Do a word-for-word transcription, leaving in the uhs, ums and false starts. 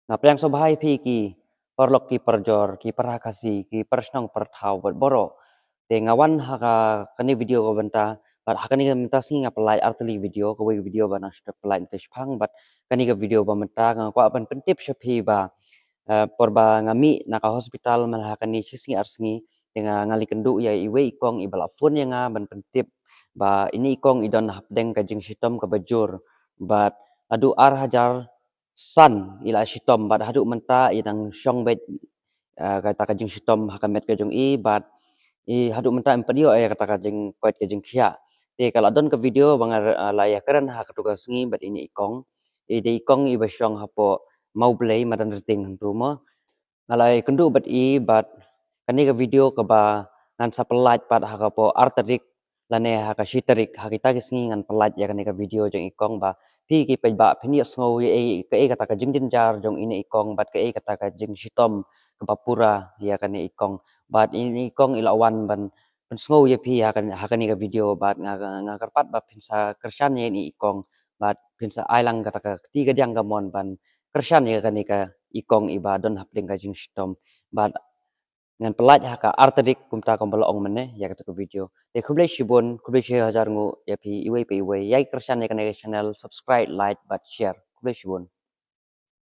Nga pdiang sngewbha ïa phi ki paralok ki parajor, ki para Khasi, ki para shnong para thaw bad baroh. Te nga wan ha ka, kane video ka bynta, bad ha kane ka bynta sngi nga pynlait artylli video, kawei video ba nang shu pynlait mynta shipang, bad kane ka video ba mynta nga kwah ban pyntip sha phi ba, eh, por ba nga mih na ka hospital man la ha kane shi sngi ar sngi, te nga, nga la ïakynduh ïa iwei i kong iba la phone ïa nga ban pyntip ba ine i kong i don hapdeng ka jingshitom kaba jur, bad naduh ar hajar san i la shitom, bad haduh mynta i dang shong beit, eh, kata ka jingshitom ha ka met ka jong i, bad i haduh mynta em pat ïoh ïa kata ka jingkoit ka jingkhiah. Te ka la don ka video ba nga, eh, la ïakren ha katu ka sngi bad ine i kong. I dei i kong iba shong hapoh Mawblei, Madanrting hangtu mo. Nga la ïakynduh bad i, bad kane ka video kaba ngan sa pynlait pat ha ka por ar tarik lane ha ka shi tarik, ha kita ki sngi ngan pynlait ïa kane ka video jong i kong, ba phi ki paidbah phin ïohsngew ïa i, kaei kata ka jingjynjar jong ine i kong, bad kaei kata ka jingshitom kaba pura ïa kane i kong. Bad ine i kong i la wan ban pynsngew ïa phi ha kane, ha kane ka video, bad nga, nga kyrpad ba phin sa kyrshan ïa ine i kong, bad phin sa ai lang kata ka kti kadiang kamon ban kyrshan ïa kane ka i kong iba don hapdeng ka jingshitom. Bad ngan pynlait ha ka ar tarik kumta kumba la ong mynne ïa katu ka video. Te khublei shibun, khublei shi hajar nguh ïa phi iwei pa iwei. Ïai kyrshan ïa kane ka channel, subscribe, like bad share. Khublei shibun.